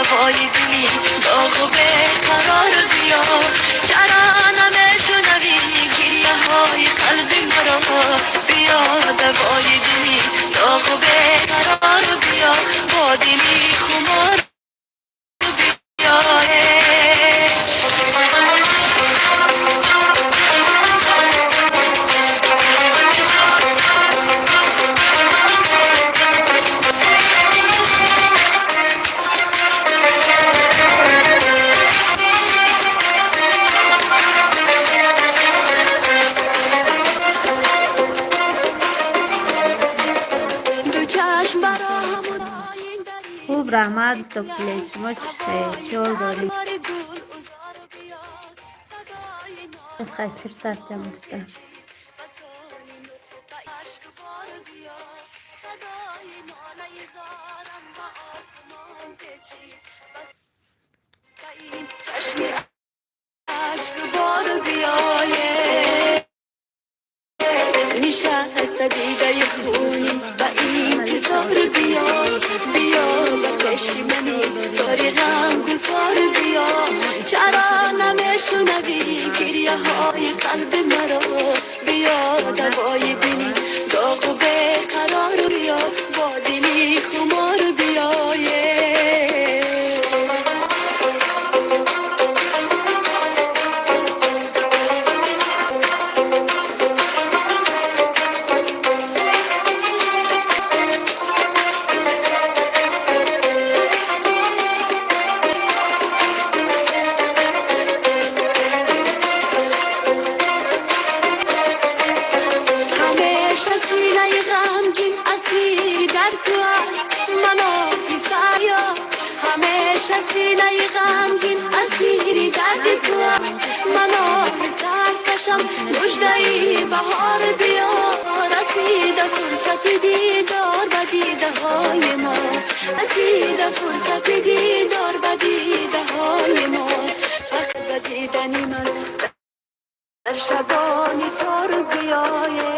دوای دلی داغ و قرار بیا. چرا نمیشنوی گریه های قلب مرا؟ بیا دوای دلی داغ و قرار بیا، با دلی خمار بیا. دو چشم برا Хуб, раҳмат, Стокле. Шумо чӣ ҳол доред? Хай, фурсатам гуфта. نشست دیده خونی و انتظار بیا، بیا به پیش منی ساری غم گذار بیا. چرا نمیشنوی گریه های قلب مرا؟ بیا دوای دلی داغ و قرار بیا، با دلی خمار بیا. همیشه سینه غمگین اسیر در تو است منو پسریا. همیشه سینه غمگین اسیر درد تو است منو پسر کشم. مژده بهار بیا، رسیده فرصت دیدار به دیده های ما، رسیده فرصت دیدار به دیده های ما. فقط به دیدن من در شبانی تار بیایه.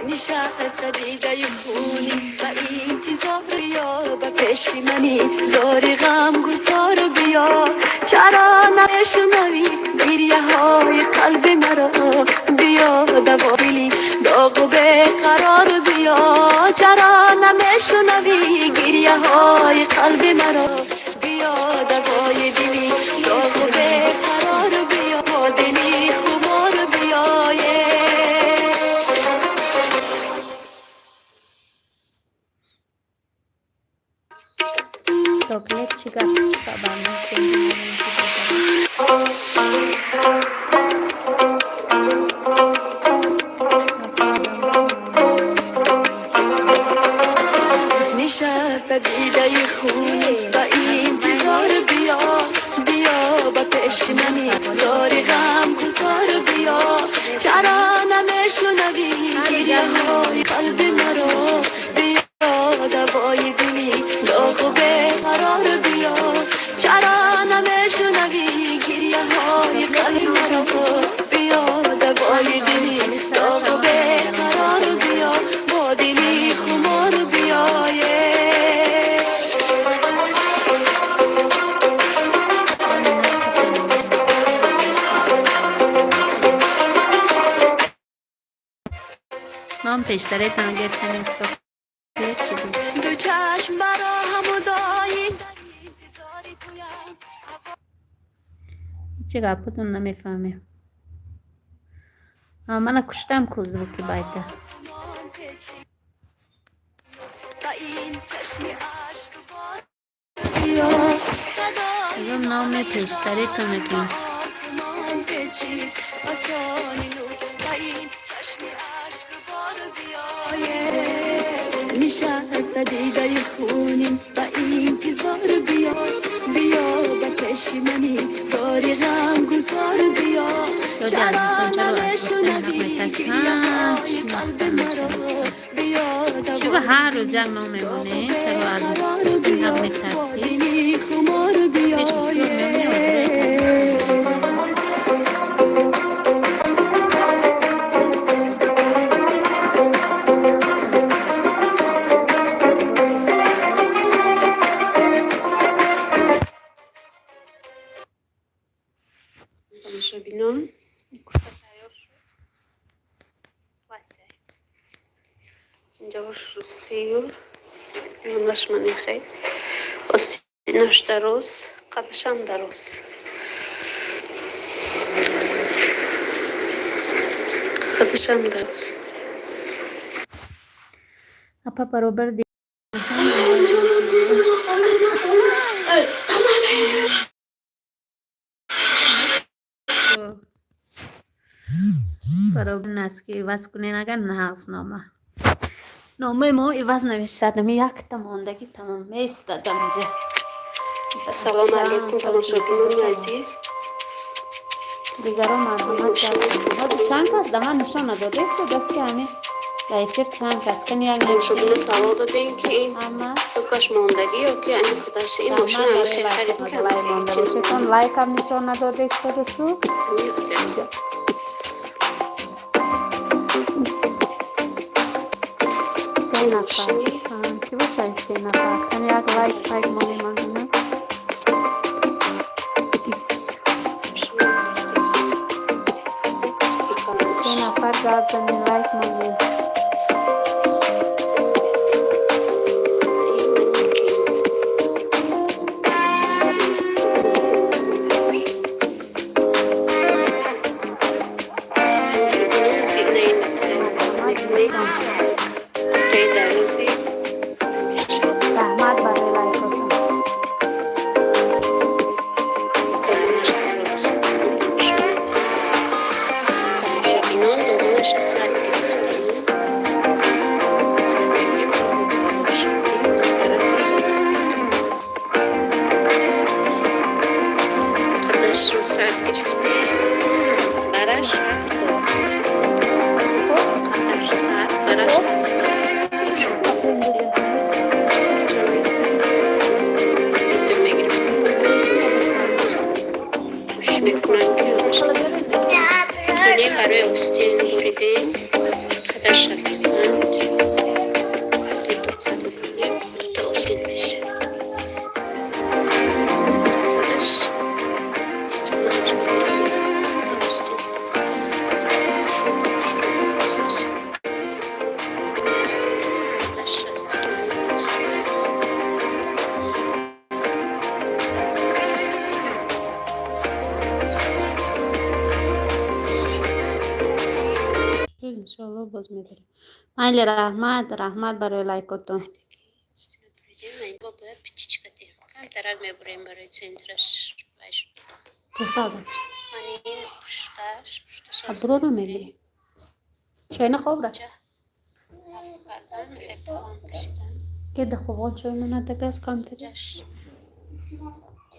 نشست دیده خونی و انتظار بیا، به پیش منی زار غم گذار بیا. چرا نشنوی گریه های قلب مرا؟ بیا دوایلی داغ و قرار بیا. چرا نمیشنوی گریه های قلب مرا؟ بیا دوای دلی داغ و قرار بیا، با دلی خمار بیایه. Стокле, чӣ гап, чӣ хабар? Ман сенди. نشست دیده خونی و انتظار بیا، بیا به پیش منی زار غم گذار بیا. چرا نمیشنوی گریه های قلب مرا؟ بیا دوای دلی داغ و قرار بیا. چرا نمیشنوی گریه های قلب مرا؟ بیا دوای دلی داغ و قرار بیا، با دلی خمار بیایه. Ман пештаретон гирифтем. Стокле, чӣ буд? دو چشم برا هم و دایی در انتظار تویم. Ҳечи гапотон намефаҳмем. Мана куштам ку звуки байта. آسمان پیچید و این چشم اشکبار بیا. صدای Ё номи пештаретона ки آسمان پیچید آسانی نور و این چشم اشکبار بیایه. نشست دیده خونین و انتظار بیا، بیا به پیش منی ساری غم گذار بیا. شادی چرا عزیزان، چرا از گفتن حق نمیشنوی میترسی؟ گریه های چی قلب گفتم مرا؟ بیا چی به هر روز یک ном мемонем؟ چرا از گفتن حق با میترسی؟ دلی خمار пеш бисёр мемонем. بیایه. Тамошобинон, курта тайёр шуд. Платье. Инҷа русию миёнаш манехе. Остинаш дароз, қадашам дароз. Қадашам дароз. Апа, баробар. Баробар носки иваз кунен, агар нағз нома. Номаи мо иваз навишад, ами якта мондагӣ тамом местад амҷа. Ассалому алайкум, тамошобинони азиз. Дигаро марҳамат кардем. Ҳозир чанд кас да ман нишон надодест, даст ки ҳами дар эфир чанд кас кани як. Тамошобино савол додем, ки ин ҳама токаш мондагӣ ё ки ани худаш ин мошина раҳмат ами барои хел харид лайкатон. Лайк монда бошедон, лайкам нишон надодестодасу. Кардам. Се нафар. Ки бошад се нафар? Кани як лайк пайк монем ана. Се нафар гап занем, лайк монем. Марҳамат, дӯстон. Раҳмат барои лайкотон. Тамошобинон, домонаша сад гирифтем. Сад гирифтем. Қадашро сад гирифтем. Бараш 70. Қадаш 100, бараш 70. Видео мегирифтем. Кӯшиш мекунам, ки не барои остин буридем. Қадаш 65. Ду қад мекунем, дута остин мешавад. Қадаш 25 мегирем. Остин. Қадаш 65. Иншоалло, боз медорем. Майли, раҳмат, раҳмат барои лайкотон. Бояд птичка диҳем. Камтарак мебурем барои центраш. Тифалда. Мани ин пушташ, пушташ. Абро намегирӣ? Чойна хоб ра. Ҳафт кардан, мехоҳем погон кашидан. Ки да хобон чойна надагас камтар. Ҷаш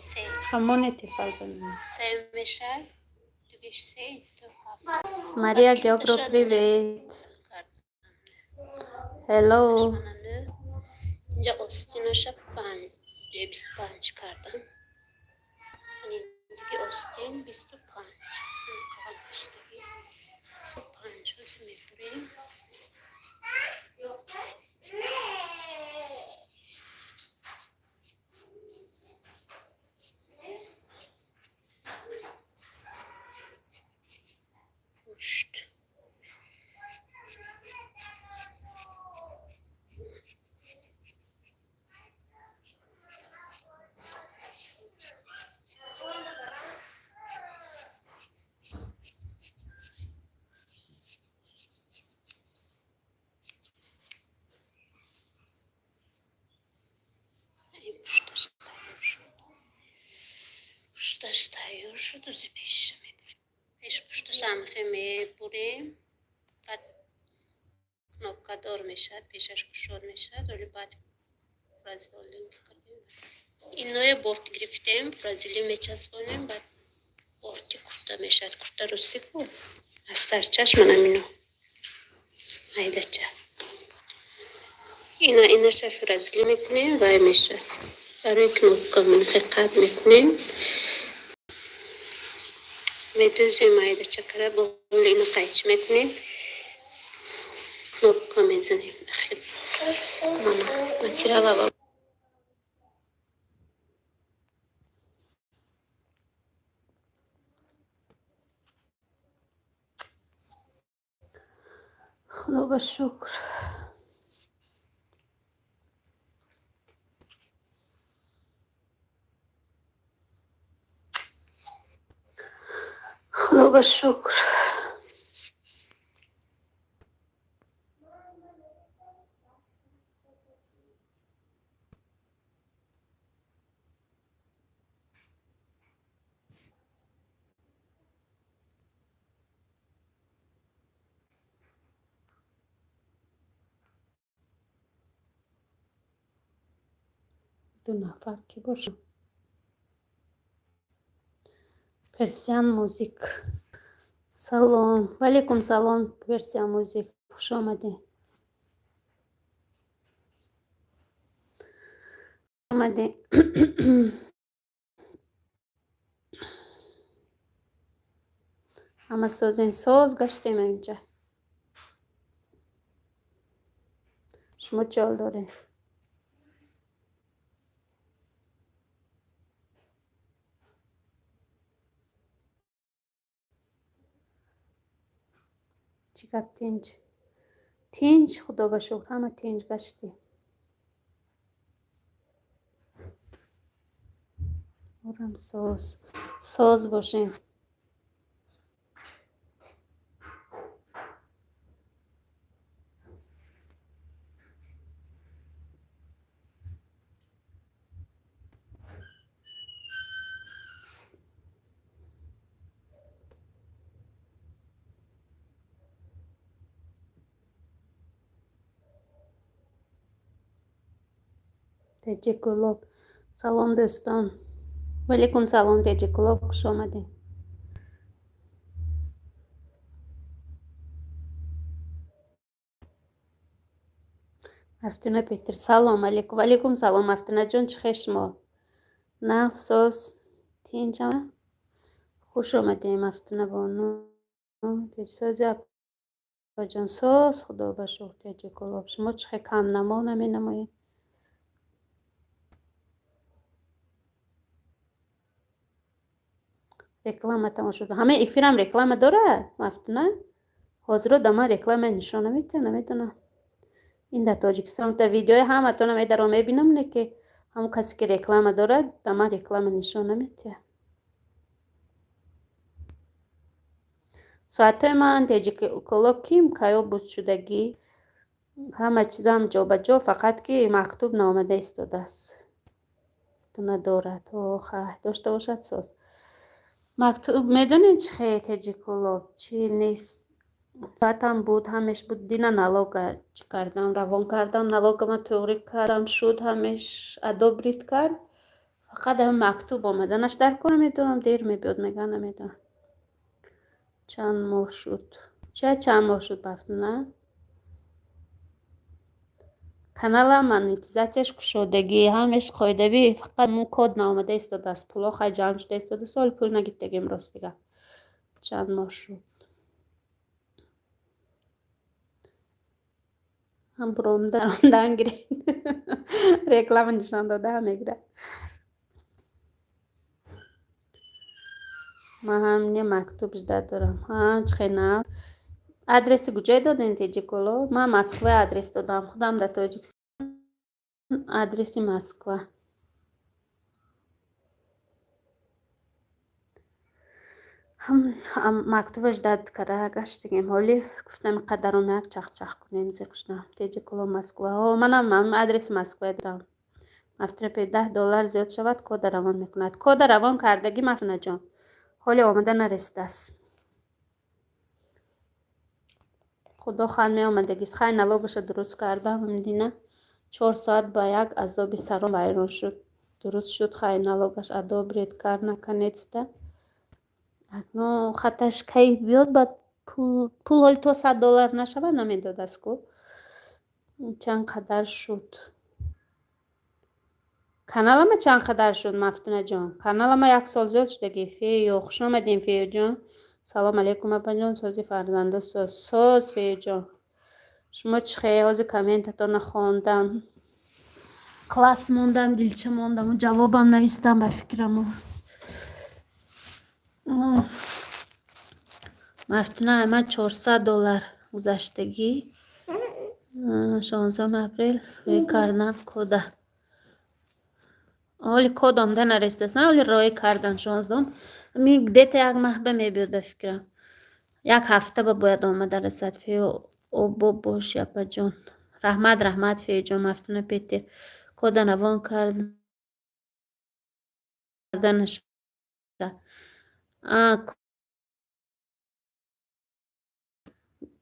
се. Ҳамоне тифал. Се мешад. Дугиш се, ду ҳафт. Мария Геогро, привет. Hello. Инҷа остинаша панҷ, 25 кардам. Яъне диги остин 25. Погон кашидагӣ 25 ҳозир мебурем. Пушт. Ин пушташ тайёр шуд. Пушташ тайёр шуд, ози пеша мебурем. Пеш пушташ амхе мебурем. Баъд кнопкадор мешавад, пешаш кушод мешавад, оли баъд фразелин кардем. Иное борт гирифтем, фразелин мечаспонем, баъд борти курта мешавад. Курта русӣ ку аз сарчаш манам ино. Майдача. Ина инаша фразелин мекунем, вай мешавад. Барои кнопка манхе қад мекунем. Медӯзем майдача кара, бо ҳоли ино қайчи мекунем. Кнопка мезанем. Ахир. Мана материал аввал. Худо ба шукр. Худо ба шукр. Ду нафар ки бошам. Персиан Музик. Салом. Валейкум салом, Персиан Музик. Хуш омадед. Омадед. Ҳама созен, соз гаштем инҷа. Шумо чӣ ҳол доред? Чӣ гап, тинҷ? Тинҷ, худо ба шукр, ҳама тинҷ гаштем. Орам соз. Соз бошен. Теҷикулоб. Салом, дӯстон. Валейкум салом, Теҷикулоб, хуш омадед. Мафтуна Петр. Салом алейкум. Валейкум салом, Мафтунаҷон, чӣ хел шумо? Нағз, соз, тинҷ ҳама? Хуш омадем, Мафтуна бону. Сози апаҷон, соз, худо ба шукр, Теҷикулоб. Шумо чӣ хел, камнамо наменамоед? Реклама тамом шуд. Ҳама эфирам реклама дорад, Мафтуна? Ҳозиро да ман реклама нишон наметиҳад, намедонам. Ин дар Тоҷикистон да видеои ҳаматона медаром, мебинам, не ки ҳамон касе ки реклама дорад, да ман реклама нишон наметиҳад. Соатҳои ман, Теҷикулоб, ким каё буд шудагӣ, ҳама чизам ҷобаҷо, фақат ки мактуб наомада истодааст. Мафтуна дорад. О, хай, дошта бошад, соз. Мактуб медонед чӣ хел, Теҷикулоб, чӣ нест. Соатам буд, ҳамеш буд. Дина налога чӣ кардам, равон кардам, налогама туғрӣ кардам, шуд, ҳамеш одобрить кард. Фақат ҳамин мактуб омаданаш дар кор, намедонам, дер мебиёд, мегӯянд, намедонам. Чанд моҳ шуд. Чия чанд моҳ шуд, Мафтуна? Каналам монетизатсияш кушодагӣ, ҳамеш қоидавӣ, фақат мо код наомада истодааст. Пулҳо хай ҷамъ шуда истодааст, ҳоли пул нагирифтагим, ростига. Чанд моҳ шуд. Ҳам буромдан гиред. Реклама нишон дода ҳам мегирад. Ман ҳам не мактуб ждать дорам. Ҳа, чӣ хел на? Адреси куҷое додем, Теҷикулоб? Ман Москва адрес додам. Худам дар Тоҷикистон, адреси Москва. Ҳам мактуба ждать кара гаштигем. Ҳоли гуфтам қадаром як чахчах кунем, зиқ шудам. Теҷикулоб Москва. Ҳо, манам адреси Москва додам. Мафтуна пе 10 доллар зиёд шавад, кода равон мекунад. Кода равон кардагӣ, Мафтунаҷон. Ҳоли омада нарасидааст. Худо хоҳад, меомадагист. Хай, налогаша дуруст кардам дина. 4 соат ба як азоби сарон вайрон шуд. Дуруст шуд, хай, налогаш одобрить кард наконец-то. Акнун хаташ кай биёд, баъд пул ҳоли то 100 доллар нашавад, намедодааст ку. Чанд қадар шуд? Каналама чанд қадар шуд, Мафтунаҷон? Каналама як сол зиёд шудагӣ. Феё, хуш омадем, Феёҷон. Салом алейкум, апаҷон, сози фарзандо соз. Соз, Феёҷон. Шумо чӣ хел? Ҳозир комментатонро хондам. Класс мондам, дилча мондаму ҷавобам навистам ба фикраму. Мафтуна, ман 400 доллар гузаштагӣ. 16 апрел рӯй кардан кода. Оли код омда нарасидааст, оли роӣ кардан 16-ум. Ми где-то як маҳ ба мебиёд, ба фикрам. Як ҳафта ба бояд омада расад. Феё, обо бош, апаҷон. Раҳмат, раҳмат, Феёҷон. Мафтуна Петер. Кода равон карданаша.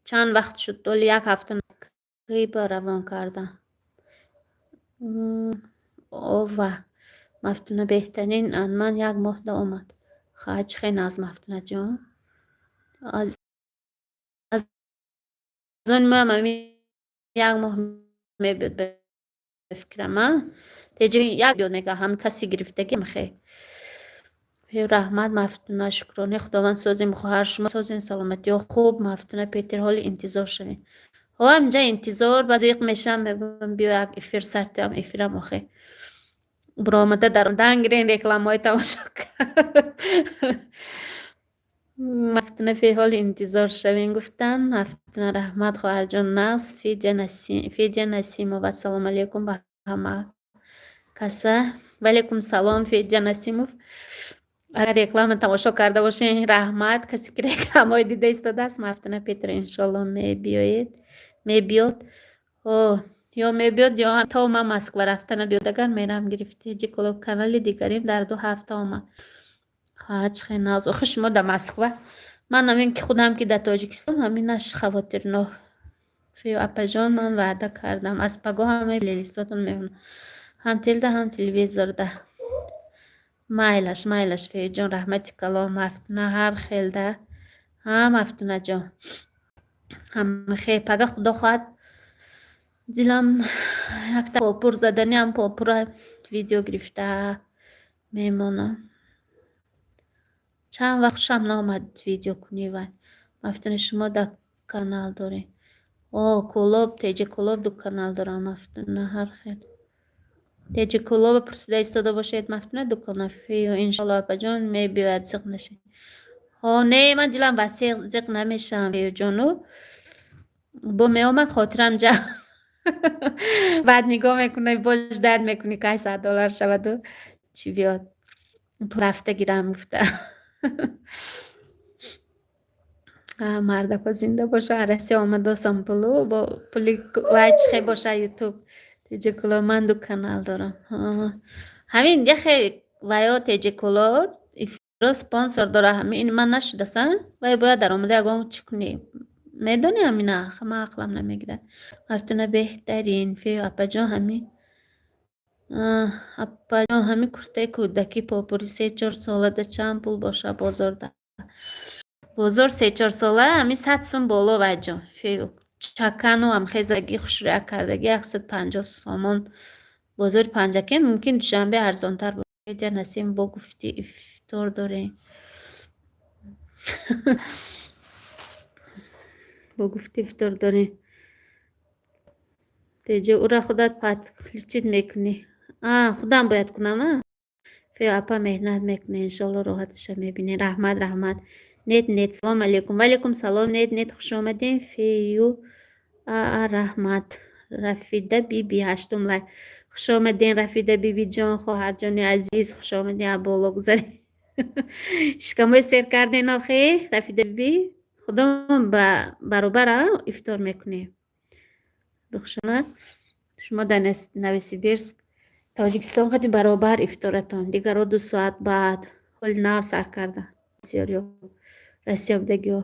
Чанд вақт шуд? Оли як ҳафта ба равон кардан. Ова. Мафтуна беҳтарин, ман як моҳда омад. Ха, чӣ хел нағз, Мафтунаҷон. Аз он моям ҳамин як моҳ мебиёд, ба фикрам, а? Теҷи як биёд мега, ҳам каси гирифтагӣ мехе. Раҳмат, Мафтуна, шукрони Худованд, созем, хоҳар, шумо созен, саломатиҳо хуб, Мафтуна Петер, ҳоли интизор шавем. Ҳо, инҷа интизор, ба зиқ мешам, мегӯям, биё як эфир сартиам, эфирам охе. Буромада дар дангирен рекламаҳои тамошо. Мафтуна фи ҳоли интизор шавем гуфтанд. Мафтуна, раҳмат, хоҳарҷон, нағз. Федя Насимова, ассалому алайкум ба ҳама каса. Ваалайкум салом, Федя Насимов. Агар реклама тамошо карда бошед, раҳмат. Касе ки рекламаҳои дида истодааст, Мафтуна Петр иншолло мебиёед. Мебиёд. Ҳо, ё мебиёд, ё то ман Москва рафтана биёд, агар мерам гирифти. Ҷиколоб канали дигарим дар 2 ҳафта омад. Ха, чӣ хел нағз. Охи шумо дар Москва. Ман ҳамин ки худам ки дар Тоҷикистон ҳаминаш хавотирнок. Феё апаҷон, ман ваъда кардам. Аз пагоҳ ҳамаи плейлистотон мемонам. Ҳам телда, ҳам телевизорда. Майлаш, майлаш, Феёҷон, раҳмати калом, Мафтуна ҳар хелда. Ҳа, Мафтунаҷон. Ҳамхе пага худо хоҳад дилам якта попур заданиам, попура видео гирифта мемонам. Чанд вақт хушам наомад видео кунӣ вай. Мафтуна, шумо дар канал доред? О, Кӯлоб, Теҷи Кӯлоб ду канал дорам, Мафтуна, ҳар хел. Теҷи Кӯлоба пурсида истода бошед, Мафтуна, ду канал. Феё, иншолло, апаҷон, мебиёяд, зиқ нашед. Ҳо, не, ман дилам васеъ, зиқ намешавам, Феёҷону. Бо меомад хотирам ҷамъ. Баъд нигоҳ мекунӣ, боз дард мекунӣ, кай 100 доллар шаваду чӣ биёд. Рафта гирам гуфта. Мардако зинда боша, Россия омадосам пулу, бо пули вай чӣ хел боша ютуб. Теҷи Кӯлоб, ман ду канал дорам. Ҳамин яхе ваё Теҷи Кӯлоб эфиро спонсор дора, ҳамин ман нашудаса, вай бояд даромада ягон чӣ кунӣ. Медонӣ ҳамина? Ман ақлам намегирад. Мафтуна беҳтарин. Феё апаҷон, ҳамин апаҷон, ҳамин куртаи кӯдакӣ попури 3-4 солада чанд пул боша бозорда? Бозор 3-4 сола ҳамин 100 сум боло, вайҷон. Феё, чакану ҳамхезагӣ хушрӯяк кардагӣ 150 сомон. Бозори Панҷакент, мумкин Душанбе арзонтар бошад. Федя Насим, бо гуфти ифтор дорем. Бо гуфти ифтор дорем. Теҷа, ура худат подключить мекунӣ. А, худам бояд кунам, а? Феё апа, меҳнат мекунед, иншолло роҳаташа мебинед. Раҳмат, раҳмат. Нет, нет, салом алейкум. Ваалейкум салом, нет, нет, хуш омадем. Фею аа, раҳмат. Рафида биби, ҳаштум лайк. Хуш омадем, Рафида бибиҷон, хоҳарҷони азиз, хуш омадем, аз боло гузарем. Шикамҳои сер карден охе, Рафида биби? Худомон ба баробар ифтор мекунем. Рухшона, шумо дар Новосибирск, Тоҷикистон қади баробар ифторатон. Дигарро 2 соат баъд ҳоли нав сар карда. Россия будагиҳо.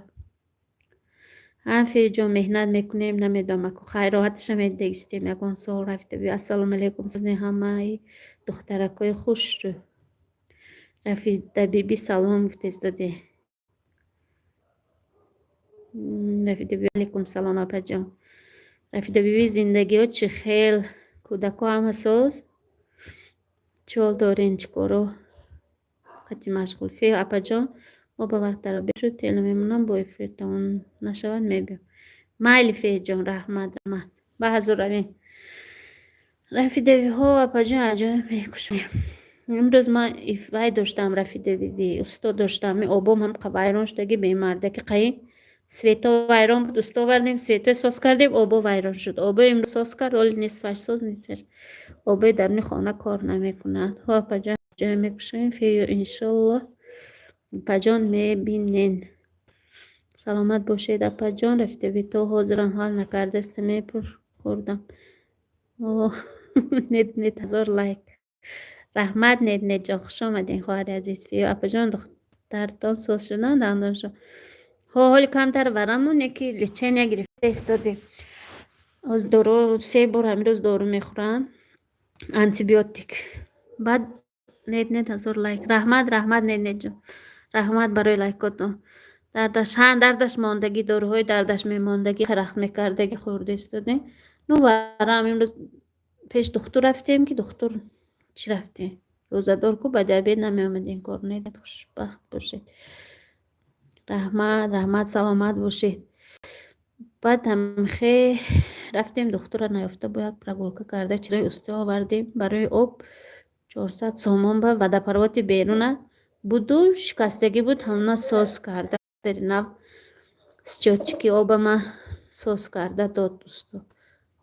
Ҳам Феюҷон, меҳнат мекунем, намедонам аку хайр роҳаташа медиҳистем. Ягон суол, Рафида биби? Ассалому алайкум, ҳамаи духтаракҳои хушрӯ. Рафида биби, салом гуфтестоде. Рафида биби, алайкум салом, апаҷон. Рафида биби, зиндагиҳо чӣ хел? Кӯдакҳо ҳама соз? Чӣ ҳол дорен, чӣ коро қати машғул? Феё апаҷон, мо ба вақт даробед шуд, тело мемонам, бо эфир тамом нашавад мебиём. Майли, Феяҷон, раҳмат, раҳмат. Ба ҳазур равем. Рафида бибиҳо, апаҷон, аҷоиб мекушем. Имрӯз ман вай доштам, Рафида биби, устод доштам, обом ҳам вайрон шудаги, бемардаки қаи. Свето вайрон буд, усто овардем, светои соз кардем, обо вайрон шуд. Обо имрӯз соз кард, оли нисфаш соз, нисфаш. Обои даруни хона кор намекунад. Хо апаҷон, ҷое мекушоем, фею иншоллоҳ апаҷон мебинен. Саломат бошед, апаҷон. Рафидаби то ҳозирам ҳал накардаст, мепур хӯрдам. Нет, нет, 1000 лайк. Раҳмат, нет, нет ҷон, хуш омадем, хоҳари азиз. Фею апаҷон, духтартон соз шудан дандоншон. Ҳо, ҳоли камтар варамон, яки лечения гирифта истодем. Оз дору се бор ҳамирӯз дору мехӯрам. Антибиотик. Баъд нет, нет, 1000 лайк. Раҳмат, раҳмат, нет, нет ҷон. Раҳмат барои лайкотон. Дардаш, ҳа, дардаш мондагӣ, доруҳои дардаш мемондагӣ, харахт мекардагӣ хӯрда истодем. Ну варам имрӯз пеш духтур рафтем, ки духтур чӣ рафтем? Рӯзадор ку, баъди обед намеомадем кор. Нет, хушбахт бошед. Раҳмат, раҳмат, саломат бошед. Баъд ҳамхе рафтем, духтура наёфта, бо як прогулка карда, чирои усто овардем барои об 400 сомон ба водопроводи беруна буду шикастагӣ буд, ҳамона соз карда, нав счётчики обама соз карда дод усто.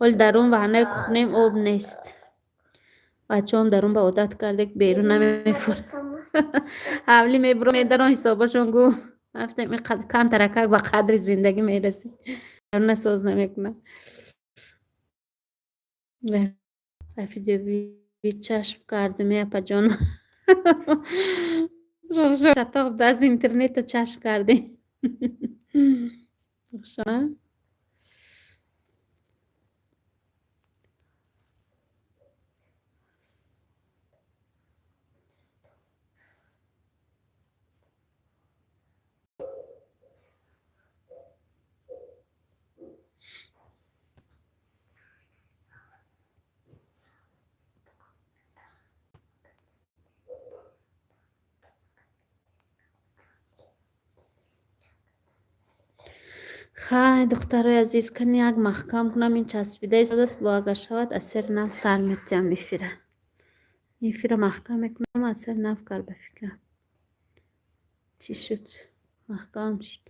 Ҳоли дарун ваҳнаи кухнем об нест. Бачаҳом дарун ба одат карда, ки берун намефурад. Ҳавлӣ мебурон, медарон, ҳисобашон гу. Рафтем, камтаракак ба қадри зиндагӣ мерасем. Даруна соз намекунад. Рафидеви чашм кардем, апаҷон. Рошатоқ аз интернета чашм кардем. Рухшона. Хай, духтарои азиз, кани як маҳкам кунам, ин часпида истодааст, бо агар шавад аз сери нав сар метиҳам эфира. Эфира маҳкам мекунам, аз сери нав кар ба фикрам. Чӣ шуд? Маҳкам шуд.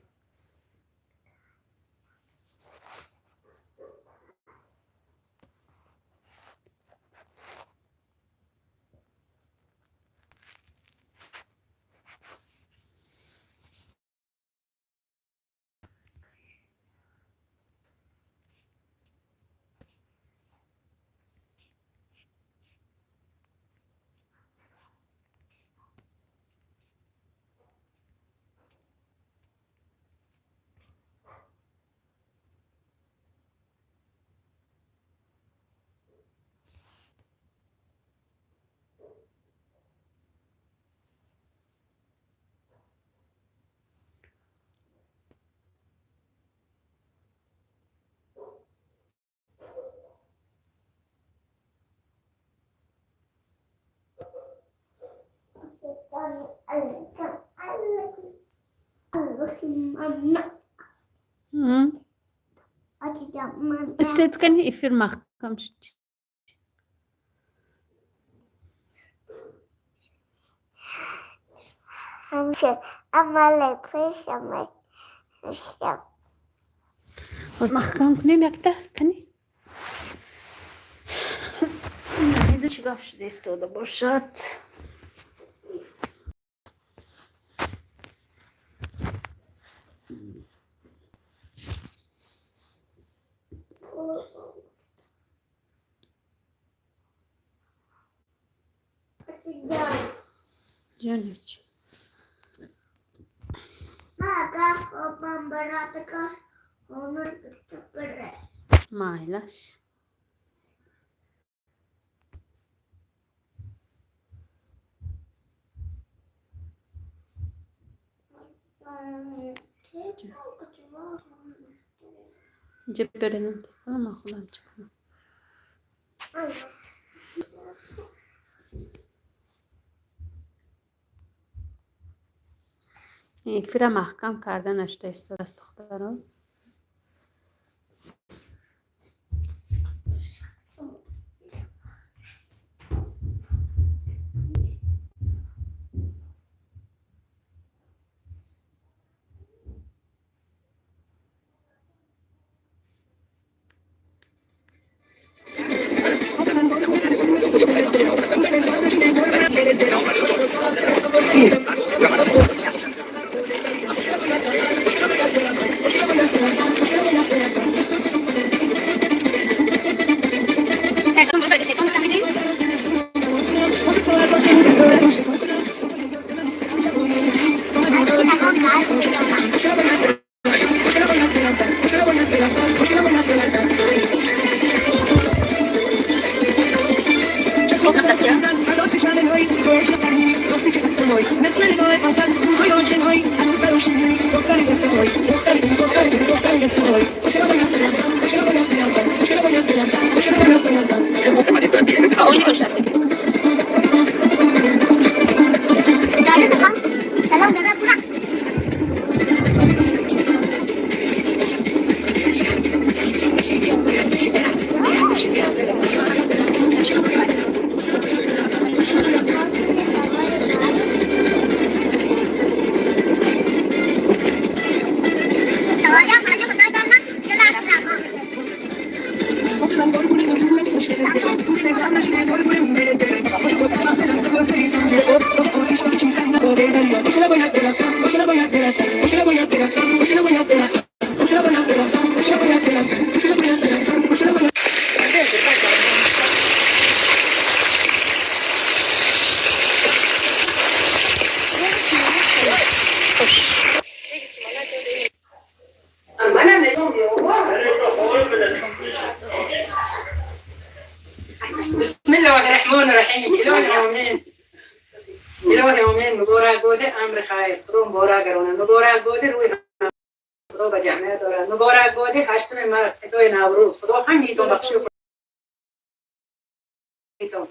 Истед, кани эфир маҳкам шуд. Ҳоз маҳкам кунем якта, кани. Намедонам чӣ гап шуда истода бошад. Ҷонич. Майлаш. Инҷа беренам телефона, ман худам чӣ кунам. Эфира маҳкам карда нашуда истодааст, духтарон. بسم الله الرحمن الرحيم. إلهي آمين، إلهي آمین. مبارک باده امر خیر، خدا مبارک گرانه. مبارک باده روی خدا به جمعه داره. مبارک باده هشتم مرد ادای نوروز، خدا هم ایتون بخشی ایتون.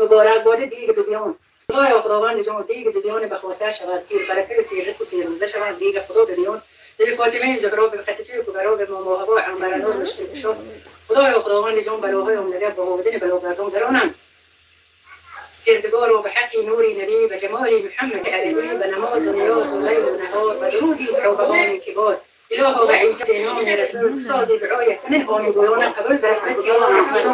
مبارک باده دیگ دوبیان، خدایا خداوند جان دیگ دوبیان به خواسته شود، سیر برکه سیر رزق و سیر روزه شود. دیگ خدا دوبیان دیگ فاطمه زهرا به خدیجه کبرا به ماما هوا عنبرنار مشکل شد. خدایا خداوند جان بلاهای امنیت با آمدن بلاگردان درانم. کردگار و به حق نوری نبی و جمال محمد علیه و نماز و نیاز و لیل و نهار و درودی صحابهان کبار. الها و عزت نام رسول ساز دعای من آمین گویان قبول برحمت یا رحمت.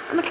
I'm